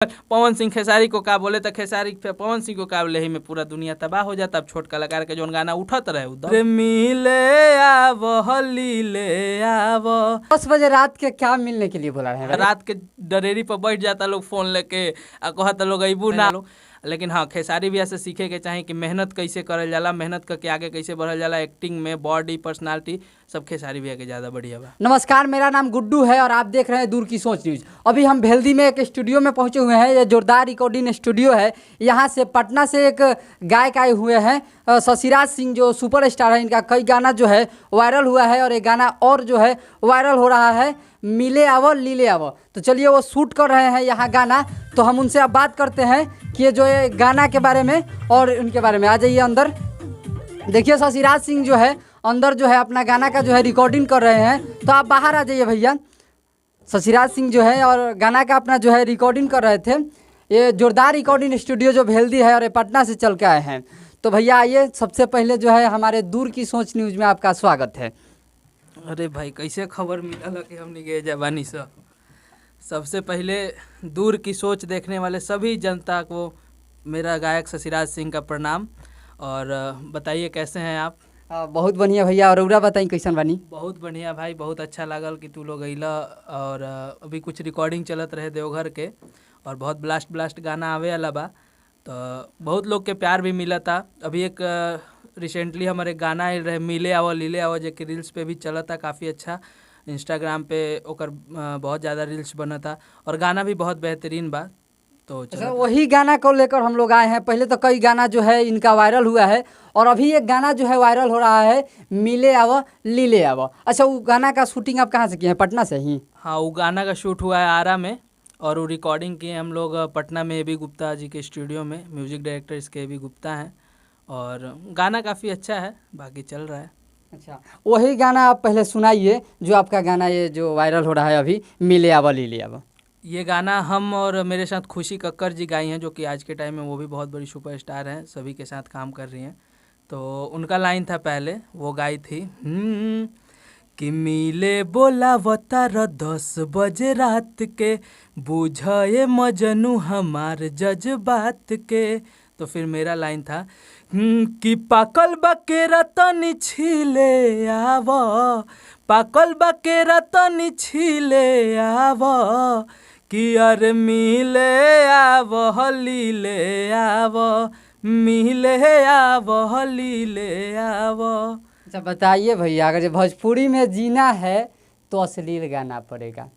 पवन सिंह खेसारी को का बोले त खेसारी फिर पवन सिंह को का बोले, एही में पूरा दुनिया तबाह हो जाता। अब छोट कलाकार के जौन गाना उठत रहे उ मिले आव लीले आव। 10 बजे रात के क्या मिलने के लिए बोला रहे हैं? रात के डरेरी पर बैठ जाता लोग फोन लेके आ कहता लोग अबू ना। लेकिन हाँ, खेसारी भैया से सीखे के चाही कि मेहनत कैसे करल जाला, मेहनत करके आगे कैसे बढ़ल जाला। एक्टिंग में बॉडी, पर्सनालिटी सब खेसारी भैया के ज़्यादा बढ़िया बा। नमस्कार, मेरा नाम गुड्डू है और आप देख रहे हैं दूर की सोच न्यूज़। अभी हम भेल्दी में एक स्टूडियो में पहुंचे हुए हैं। ये जोरदार रिकॉर्डिंग स्टूडियो है। यहाँ से पटना से एक गायक आए हुए हैं, शशिराज सिंह, जो सुपर स्टार है। इनका कई गाना जो है वायरल हुआ है और एक गाना और जो है वायरल हो रहा है, मिले आवो लीले आवो। तो चलिए, वो शूट कर रहे हैं यहाँ गाना, तो हम उनसे अब बात करते हैं कि ये जो ये गाना के बारे में और उनके बारे में। आ जाइए अंदर। देखिए, शशिराज सिंह जो है अंदर जो है अपना गाना का जो है रिकॉर्डिंग कर रहे हैं, तो आप बाहर आ जाइए भैया। शशिराज सिंह जो है और गाना का अपना जो है रिकॉर्डिंग कर रहे थे। ये जोरदार रिकॉर्डिंग स्टूडियो जो भेल्दी है और ये पटना से चल के आए हैं। तो भैया आइए, सबसे पहले जो है हमारे दूर की सोच न्यूज़ में आपका स्वागत है। अरे भाई, कैसे खबर मिलल कि हमनी के जबानी से? सबसे पहले दूर की सोच देखने वाले सभी जनता को मेरा गायक शशिराज सिंह का प्रणाम और बताइए, कैसे हैं आप? बहुत बढ़िया भैया, और रउरा बताई, कैसन बानी? बहुत बढ़िया भाई, बहुत अच्छा लागल कि तू लोग अइला और अभी कुछ रिकॉर्डिंग चलत रहे देवघर के और बहुत ब्लास्ट ब्लास्ट गाना आवे वाला बा, तो बहुत लोग के प्यार भी मिला था। अभी एक रिसेंटली हमारे गाना आयल रहे, मिले आवो लीले आवो, जे कि रील्स पे भी चलता काफ़ी अच्छा। इंस्टाग्राम पे ओकर बहुत ज़्यादा रील्स बनता और गाना भी बहुत बेहतरीन बा, तो अच्छा, वही गाना को लेकर हम लोग आए हैं। पहले तो कई गाना जो है इनका वायरल हुआ है और अभी एक गाना जो है वायरल हो रहा है, मिले आवो लीले आवो। अच्छा, वो गाना का शूटिंग आप कहाँ से किए हैं? पटना से ही? हाँ, वो गाना का शूट हुआ है आरा में और वो रिकॉर्डिंग किए हम लोग पटना में ए बी गुप्ता जी के स्टूडियो में। म्यूजिक डायरेक्टर इसके ए बी गुप्ता हैं और गाना काफ़ी अच्छा है, बाकी चल रहा है। अच्छा, वही गाना आप पहले सुनाइए, जो आपका गाना ये जो वायरल हो रहा है अभी, मिले आवो लीले आवो। ये गाना हम और मेरे साथ खुशी कक्कर जी गाई हैं, जो कि आज के टाइम में वो भी बहुत बड़ी सुपरस्टार हैं, सभी के साथ काम कर रही हैं। तो उनका लाइन था पहले, वो गाई थी कि मिले बोलावता 10 बजे रात के, बुझे मजनू हमार जज्बात के। तो फिर मेरा लाइन था कि पाकल बकेरा तनी छीले आव, पाकल बकेरा तनी छीले आव, कि अरे मिले आव लीले आव, मिले आव लीले आव। अच्छा, बताइए भैया, अगर जो भोजपुरी में जीना है तो अश्लील गाना पड़ेगा?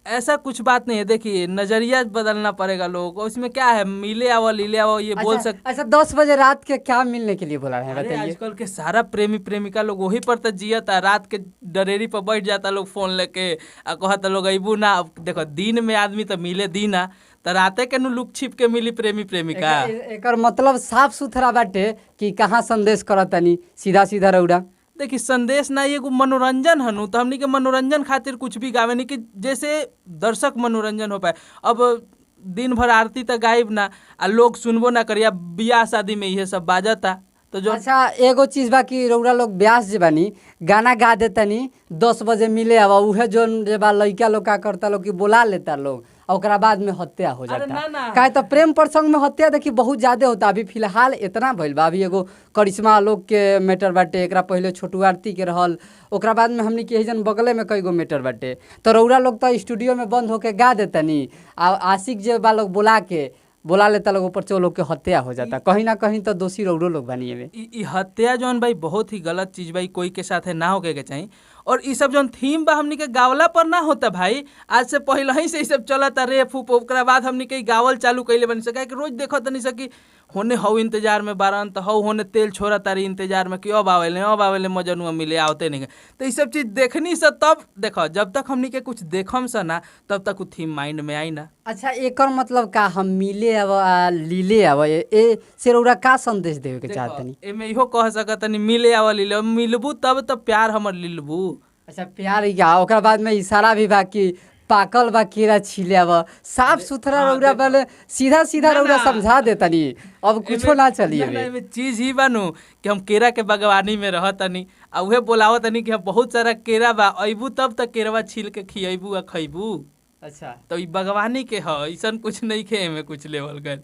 ऐसा कुछ बात नहीं है। देखिए, नजरिया बदलना पड़ेगा लोगों को। इसमें क्या है? मिले आवो लीले आवो ये बोल अच्छा, सक अच्छा, 10 बजे रात के क्या मिलने के लिए बोला रहे हैं? अरे, बताइए। आजकल के सारा प्रेमी प्रेमिका लोग वही पर तो जियता। रात के डरेरी पर बैठ जाता लोग फोन लेके आ कहता लोग अबू ना। अब देखो, दिन में आदमी तो मिले दीना, तो राते के नु लुक छिप के मिली प्रेमी प्रेमिका। एकर मतलब साफ सुथरा बाटे कि कहाँ संदेश करतनी सीधा सीधा रउरा? देखिए, संदेश ना, एगो मनोरंजन हनु, तो हमनी के मनोरंजन खातिर कुछ भी गावे नहीं कि जैसे दर्शक मनोरंजन हो पाए। अब दिन भर आरती तो गायब ना आ लोग सुनबो ना करिया। बियाह शादी में इहे सब बाजता, तो जो अच्छा, एगो चीज बा कि रउरा लोग ब्यास जे बानी, गाना गा देतनी 10 बजे मिले आवा, उहे जोन जे बा लइका लोग का करता लोग कि बोला लेता लोग आ ओकरा बाद में हत्या हो अरे जाता। ना, ना। काहे तो प्रेम प्रसंग में हत्या देखी बहुत ज्यादा होता। अभी फिलहाल इतना भइल बा। अभी एगो करिश्मा लोग के मैटर बाटे, एकरा पहिले छोटू आरती के रहल, ओकरा बाद में हमनी के एहिजन बगले में कई गो मैटर बाटे। तो रउरा लोग तो स्टूडियो में बंद होके गा देतनी आ आशिक जे बा लोग बोला के बोला लेता लोग, ऊपर से वो लोग के हत्या हो जाता। कहीं ना कहीं तो दोषी रउरो लोग बानी एमे। इ इ हत्या जौन भाई, बहुत ही गलत चीज भाई, कोई के साथे ना होके के चाही। और इ सब जौन थीम बा, हमनी के गावला पर ना होता भाई। आज से पहले ही से इ सब चलता रेप उप, ओकरा बाद हमनी के इ गावल चालू कइले बनी सके कि रोज देखो तनी सकी होने हऊ इंतजार में बारन त हऊ होने तेल छोड़ा तारी इंतजार में कि अब आवेले, अब आवेले मजनुआ मिले, आवते नहीं। तो इ सब चीज देखनी से तब देखो, जब तक हमनी के कुछ देखम से ना, तब तक उ थीम माइंड में आई ना। अच्छा, एकर मतलब का हम मिले अब आ लीले अब ए से रउरा का संदेश देवे के चाहतनी? एमे इहो कह सकतनी, मिले आव लीले, मिलबू तब त प्यार हमर लीलबू। अच्छा, प्यार या ओकरा बाद में इशारा भी बा कि पाकल बा केरा छीले अब। साफ सुथरा रउरा पहले सीधा सीधा ना, रउरा ना। समझा देतनी, अब कुछो ना चली। ना, ना, एमे एमे चीज ही बानू कि हम केरा के बागवानी में रहतनी आ उहे बोलावतनी कि हम बहुत सारा केरा बा, अइबू तब त केरवा छील के खियबू आ खइबू। अच्छा, तो ई बागवानी के ह, ऐसन कुछ नहीं खे एमे कुछ लेवल गए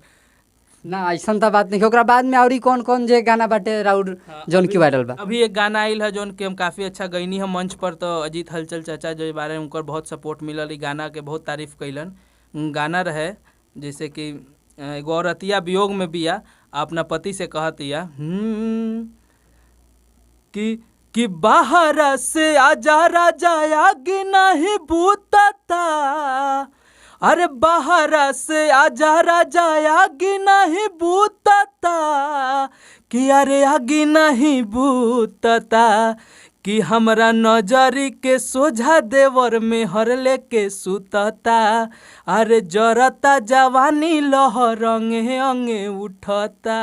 ना, ऐसन तो बात नहीं। ओकरा बाद में औरी कौन कौन जे गाना बाटे राउर जौन की वायरल बा? अभी एक गाना आइल है जौन कि हम काफ़ी अच्छा गईनी है मंच पर, तो अजीत हलचल चाचा जो बारे में उनकर बहुत सपोर्ट मिलल, ई गाना के बहुत तारीफ कैलन। गाना रहे जैसे कि एगो औरतिया वियोग में बिया, अपना पति से कहतिया कि बाहर से आजा राजा आग नहीं बूतता, अरे बाहर से आजा राजा आग नहीं बूतता, कि अरे आग नहीं बूतता, कि हमरा नजरी के सोझा देवर में हर लेके सुतता, अरे जरता जवानी लहर रंगे अंगे उठता।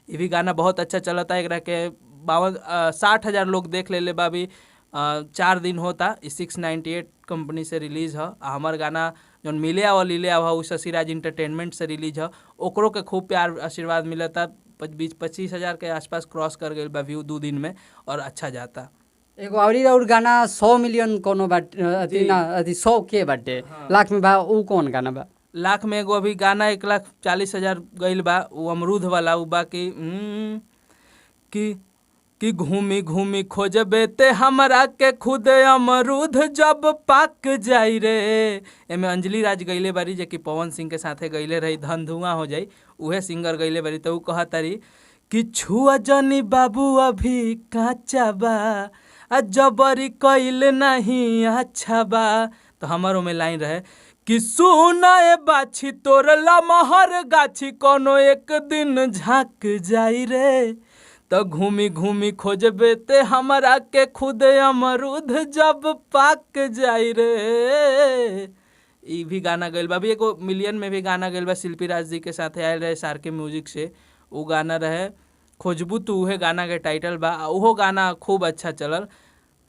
ये भी गाना बहुत अच्छा चलता है, एकरा के 52-60 हज़ार लोग देख ले बा अभी 4 दिन होता। 698 कंपनी से रिलीज है। हमार गाना जौन मिले आवा लीले आवा उ शशिराज इंटरटेनमेंट से रिलीज है, ओकरो के खूब प्यार आशीर्वाद मिलता। 20-25 हज़ार के आसपास क्रॉस कर गई बा व्यू 2 दिन में और अच्छा जाता। एगो औरी और गाना 100 मिलियन कोनो बाटे, अथी ना अथी 100 के बाटे, लाख में बा, उ कौन गाना बा? लाख में एगो अभी गाना 1,40,000 गइल बा, उ अमरूद वाला, उ बा कि घूमी घूमी खोजबे ते हमरा के खुद अमरूद जब पाक जाई रे। एमे अंजलि राज गईले बारी, जे कि पवन सिंह के साथे गईले रही, धन धुआं हो जाई, उहे सिंगर गईले बारी। तो उ कहतारी कि छुआ जनी बाबू अभी काचा बा, आ जबरी कइल नहीं अच्छा बा। तो हमर ओमे लाइन रहे कि सुना ए बाछी तोर लमहर गाछी कोनो एक दिन झाँक जाई रे, तो घूमी घूमी खोजबे ते हमरा के खुद अमरूद जब पाक जाई रे। ई भी गाना गइल बा। अभी एगो मिलियन में भी गाना गइल बा, शिल्पी राज जी के साथे आयल रहे सारके म्यूजिक से, उ गाना रहे खोजबू तू, उहे गाना के टाइटल बा। उहो गाना खूब अच्छा चलल।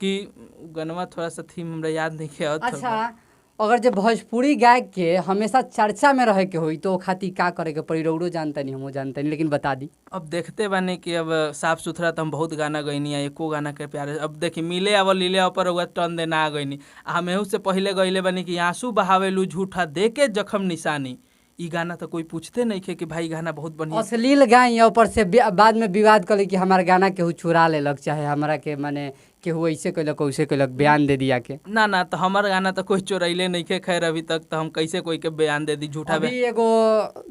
कि गनवा थोड़ा सा थीम हमरा याद नहीं है। अच्छा, अगर जब भोजपुरी गायक के हमेशा चर्चा में रहे के होई तो खातिर का करे के पड़ी? रौरो जानता नहीं, हमो जानता नहीं, लेकिन बता दी। अब देखते बानी कि अब साफ सुथरा तो हम बहुत गाना गईनी है, एको गाना के प्यारे। अब देखी मिले अब लीले अब पर हुआ टन देना आ गईनी। हम एहू से पहले गईले बानी कि आंसू बहावेलू झूठा दे के जख्म निशानी, ई गाना तो कोई पूछते नहीं खे कि भाई गाना बहुत बढ़िया। अश्लील गाई ऊपर से बाद में विवाद करी कि हमार गाना केहू चुरा लेलक, चाहे हमरा के माने केहू ऐसे कैलक वैसे कैलक, बयान दे दिया के। ना ना, तो हमार गाना तो कोई चोरैले नहीं खे खैर अभी तक, तो हम कैसे कोई के बयान दे दी झूठा। अभी एगो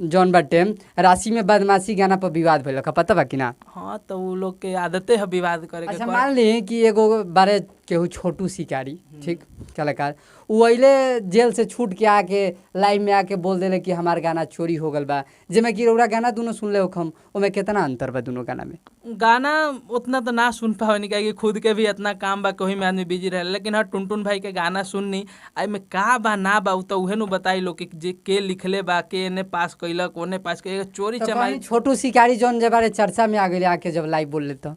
जौन बाटे राशि में बदमाशी गाना पर विवाद भइलक, पता बा कि ना? हाँ, तो उ लोग के आदते है विवाद करे के। अच्छा, मान ली कि एगो बारे केहू छोटू शिकारी, ठीक कलाकार, उ अइले जेल से छूट के आके लाइव में आके बोल देले कि हमार गाना चोरी हो गल बा, जेमे कि रौरा गाना दुनो सुनले होखम, ओमे केतना अंतर बा दुनो गाना में? गाना उतना तो ना सुन पावे, नहीं कि खुद के भी इतना काम बा, कोई में आदमी बिजी रहे। लेकिन हाँ, टुनटुन भाई के गाना सुननी, आई में का बा ना बा उ तो उहे नु बताई लो कि जे के लिखले बा, के एने पास कैलक ओने पास कैलक, चोरी चमाई। छोटू शिकारी जौन जे बारे चर्चा में आ गइल आके जब लाइव बोल लेता।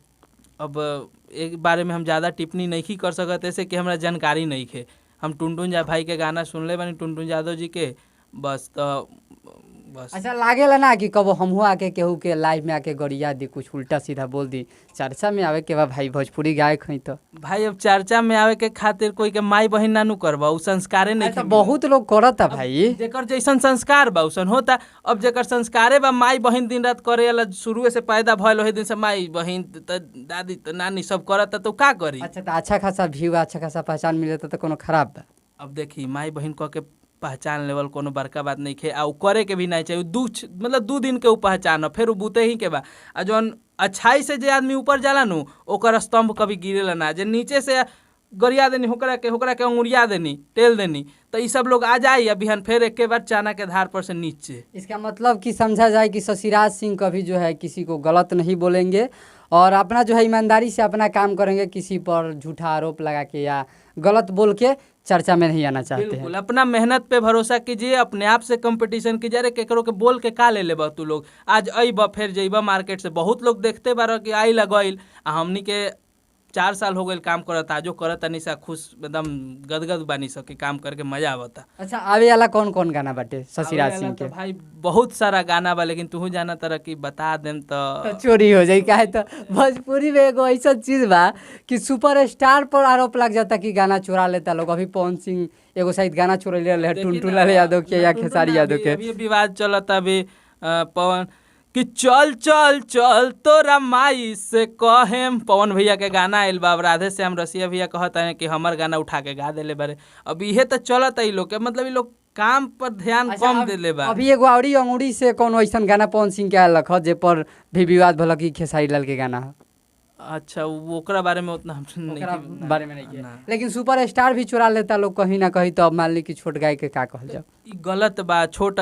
अब एक बारे में हम ज़्यादा टिप्पणी नहीं कर सकते, ऐसे कि हमरा जानकारी नहीं है। हम टुनटुन जा भाई के गाना सुनले बानी, टुनटुन यादव जी के, बस तो बस। अच्छा लागेला ना कि कबो हमहू आके केहू के लाइव में आके गरिया दी, कुछ उल्टा सीधा बोल दी, चर्चा में आवे के बा भाई, भोजपुरी गायक हई तो। भाई अब चर्चा में आवे के खातिर कोई के माई बहिन नानू करबा, उ संस्कारे नहीं। तो बहुत लोग करता भाई, जेकर जैसन संस्कार बा उसन होता। अब जेकर संस्कारे बा माई बहिन दिन रात करे वाला, शुरू से पैदा भइल ओही दिन से माई बहिन त दादी त नानी सब करता, तो का करी? अच्छा, तो अच्छा खासा व्यू अच्छा खासा पहचान मिलता तो कोनो खराब बा? अब देखी माई बहिन कह के पहचान लेवल कोनो बड़का बात नहीं खे, आ उ करे के भी नहीं चाहिए। मतलब 2 दिन के उ पहचान, फिर उ बूते ही के बा। आ जौन अच्छाई से जे आदमी ऊपर जाला नु, ओकर स्तंभ कभी गिरेला ना। जे नीचे से गरिया देनी होकरा के, होकरा के अंगुरिया देनी, टेल देनी, तो ये सब लोग आ जाए या बिहान फिर एक बार चाना के धार पर से नीचे। इसका मतलब कि समझा जाए कि शशिराज सिंह कभी जो है किसी को गलत नहीं बोलेंगे और अपना जो है ईमानदारी से अपना काम करेंगे, किसी पर झूठा आरोप लगा के या गलत बोल के चर्चा में नहीं आना चाहते हैं। बिल्कुल, अपना मेहनत पे भरोसा कीजिए, अपने आप से कंपटीशन कीजिए। अरे केकरो के बोल के का ले लेबा तू लोग, आज अइबा फिर जइबा मार्केट से। बहुत लोग देखते बार कि आई लगल, आ हमनी के 4 साल हो गए काम करत, आजो करत तनी सा खुश एकदम गदगद बानी सा कि काम करके मजा आवता। अच्छा, आवे वाला कौन कौन गाना बाटे शशिराज सिंह के? तो भाई बहुत सारा गाना बा, लेकिन तू जाना तरह की बता देम तो चोरी हो जाई। काहे तो भोजपुरी में एगो ऐसा चीज बा कि सुपरस्टार पर आरोप लग जाता कि गाना चुरा लेता लोग। अभी पवन सिंह एगो शायद गाना चुरैले रहे टुनटुन यादव के या खेसारी यादव के। अभी विवाद चलता अभी पवन कि चल चल चल तोरा माई से कहेम, पवन भैया के गाना आयल बा। राधे श्याम रसिया भैया कहता है कि हमर गाना उठा के गा देले बारे। अब इहे तो चलता है लोग के, मतलब ये लोग काम पर ध्यान कम देले बा। अभी एगो औरी अंगूरी से कौन ऐसा गाना पवन सिंह के आयल रख जे पर भी विवाद भलक कि खेसारी लाल के गाना। अच्छा, वो ओकरा बारे में उतना हम नहीं बारे में नहीं, लेकिन सुपरस्टार भी चुरा लेता लोग कहीं ना कहीं। तो अब मान ली कि छोट गाय के का कहल जाओ, ई गलत बा। छोट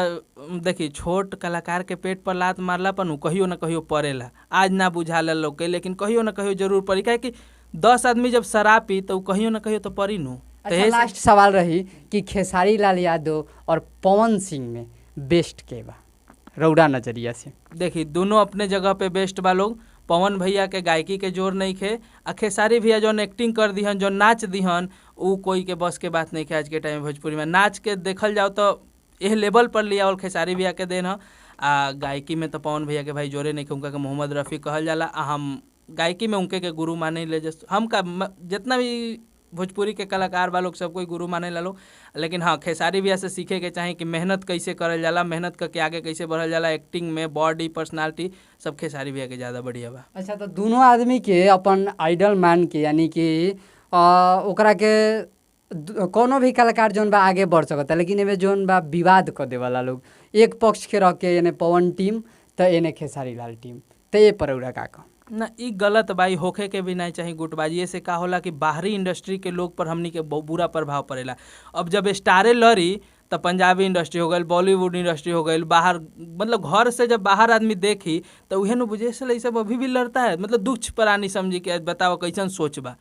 देखी, छोट कलाकार के पेट पर लात मारला पर कहियो ना कहियो पड़ेला। आज ना बुझाला लोग के, लेकिन कहियो ना कहियो जरूर पड़ी। काहे कि 10 आदमी जब शराब पी तो कहियो ना कहियो तो पड़ी नु। अच्छा, लास्ट सवाल रही कि खेसारी लाल यादव और पवन सिंह में बेस्ट के बा रौरा नजरिया से? देखी, दोनों अपने जगह पे बेस्ट बा लोग। पवन भैया के गायकी के जोर नहीं खे, आ खेसारी भैया जौन एक्टिंग कर दिहन, जौन नाच दिहन, उ कोई के बस के बात नहीं खे। आज के टाइम में भोजपुरी में नाच के देखल जाओ तो एह लेवल पर लिया और खेसारी भैया के देन ह। आ गायकी में तो पवन भैया के भाई जोरे नहीं खे, उनका के मोहम्मद रफ़ी कहल जाला। आ हम गायकी में उनके के गुरु माने ले, हम का जितना भी भोजपुरी के कलाकार बा लोग सब कोई गुरु माने ला लोग। लेकिन हाँ, खेसारी भैया से सीखे के चाही कि मेहनत कैसे करल जाला, मेहनत करके आगे कैसे बढ़ल जाला, एक्टिंग में, बॉडी, पर्सनालिटी सब खेसारी भैया के ज़्यादा बढ़िया बा। अच्छा, तो दोनों आदमी के अपन आइडल मान के, यानी कि ओकरा के कोनो भी कलाकार जौन बा आगे बढ़ सकता, लेकिन एमे जौन बा विवाद कर देवाला लोग एक पक्ष के रह के, यानी पवन टीम तो एने खेसारी लाल टीम, तो ये पर उड़ा का कह ना, ई गलत बाई होखे के भी नहीं चाहिए गुटबाजी। से का होला कि बाहरी इंडस्ट्री के लोग पर हमनी के बहुत बुरा प्रभाव पड़ेला। अब जब स्टारे लड़ी तो पंजाबी इंडस्ट्री हो गई, बॉलीवुड इंडस्ट्री हो गई, बाहर मतलब घर से जब बाहर आदमी देखी तो उहे न बुझे से सब अभी भी लड़ता है, मतलब दुख प्राणी समझी के बताओ कैसन सोच बा।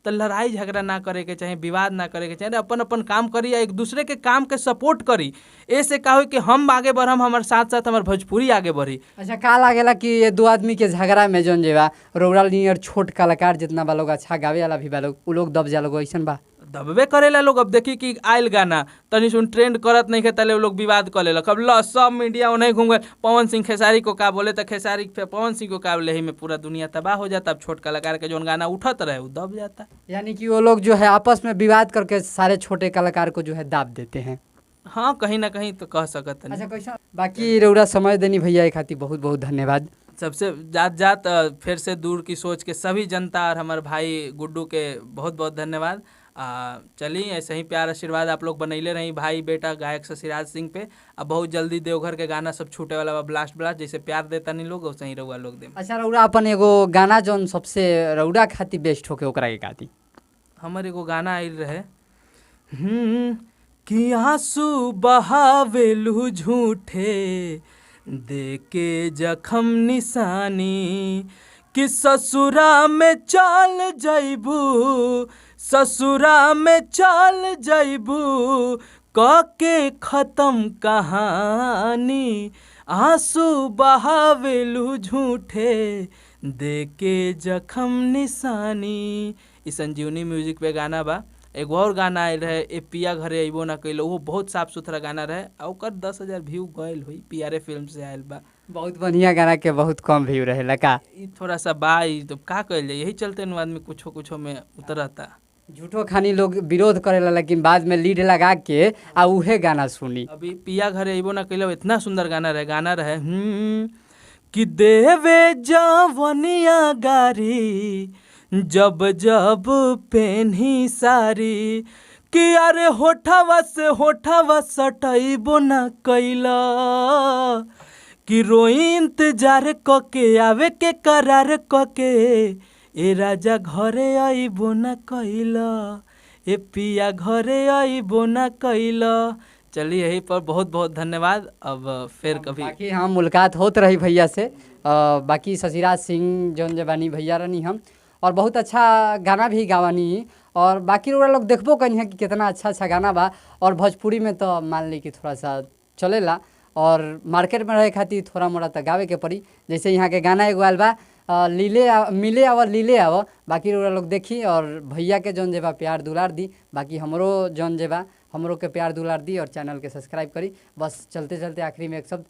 तो लड़ाई झगड़ा ना करे के चाही, विवाद ना करे के चाही, अपन अपन काम करी या एक दूसरे के काम के सपोर्ट करी। ऐसे का हो कि हम आगे बढ़म, हमारे साथ साथ हमार भोजपुरी आगे बढ़ी। अच्छा, का लागेला कि ये दो आदमी के झगड़ा में जौन जेबा रौरा नियर छोट कलाकार जितना बा लोग अच्छा गावे वाला भी बा लोग, उ लोग दब जा लोग, ऐसन बा दबबे करेला लोग। अब देखी कि आयल गाना तनी सुन ट्रेंड करत नहीं खे तले लोग विवाद कर लेलक। अब ल सब मीडिया उन्हें घूम गए, पवन सिंह खेसारी को का बोले तो खेसारी पवन सिंह को का बोले, ही में पूरा दुनिया तबाह हो जाता। अब छोट कलाकार के जो गाना उठत रहे वो दब जाता, यानी कि वो लोग जो है आपस में विवाद करके सारे छोटे कलाकार को जो है दाब देते हैं। हाँ, कहीं ना कहीं तो कह सकत नहीं। अच्छा, कैसा बाकी रौरा समय देनी भैया एक खातिर बहुत बहुत धन्यवाद। सबसे जात जात फिर से दूर की सोच के सभी जनता और हमारे भाई गुड्डू के बहुत बहुत धन्यवाद। चली ऐसे ही प्यार आशीर्वाद आप लोग बनैले रही भाई बेटा गायक शशिराज सिंह पे। अब बहुत जल्दी देवघर के गाना सब छूटे वाला बा, ब्लास्ट ब्लास्ट जैसे प्यार देता नहीं लोग वैसे ही रउआ लोग दे। अच्छा, रउरा अपन एगो गाना जौन सबसे रउरा खातिर बेस्ट होके ओकरा के गाती। हमर एगो गाना आयल रहे कि आंसू बहावेलू झूठे देके जखम निशानी, कि ससुरा में चल जइबू, ससुरा में चल जइबू क के खत्म कहानी, आंसू बहावेलू झूठे देके जखम निशानी। ई संजीवनी म्यूजिक पे गाना बा। एगो और गाना आयल रहे ए पिया घरे अइबो ना कइलो, वो बहुत साफ सुथरा गाना रहे आ ओकर 10,000 व्यू गयल होई, पीआरए फिल्म से आयल बा। बहुत बढ़िया गाना के बहुत कम व्यू रहेला का ई थोड़ा सा बा, ई तो का कइल जाए, यही चलते नु आदमी कुछो कुछो में उतरता। झूठो खानी लोग विरोध करेला लेकिन बाद में लीड लगा के आ उहे गाना सुनी। अभी पिया घरे अइबो ना कइलो इतना सुंदर गाना रहे, गाना रहे कि देवे जवनिया गारी जब जब पेन्ही सारी, कि अरे होठवा से होठवा सटैबो ना कैला, कि रोई इंतजार क के आवे के करार क के, ए राजा घरे अइबो ना कैला, ए पिया घरे अइबो ना कैला। चलिए यही पर बहुत बहुत धन्यवाद। अब फिर कभी बाकी हम मुलाकात होत रही भैया से। बाकी शशिराज सिंह जौन जबानी भैया रहनी हम, और बहुत अच्छा गाना भी गावानी, और बाकी लोग देखबो कहीं है कि कितना अच्छा अच्छा गाना बा। और भोजपुरी में तो मान ली कि थोड़ा सा चलेला और मार्केट में रहे खातिर थोड़ा मोड़ा तो गावे के पड़ी। जैसे यहाँ के गाना एगो आयल बा लीले मिले आव लीले आव। बाकी रउरा लोग देखी और भैया के जौन जेबा प्यार दुलार दी, बाकी हमरो जौन जेबा हमरो के प्यार दुलार दी और चैनल के सब्सक्राइब करी। बस चलते चलते आखिरी में एक शब्द।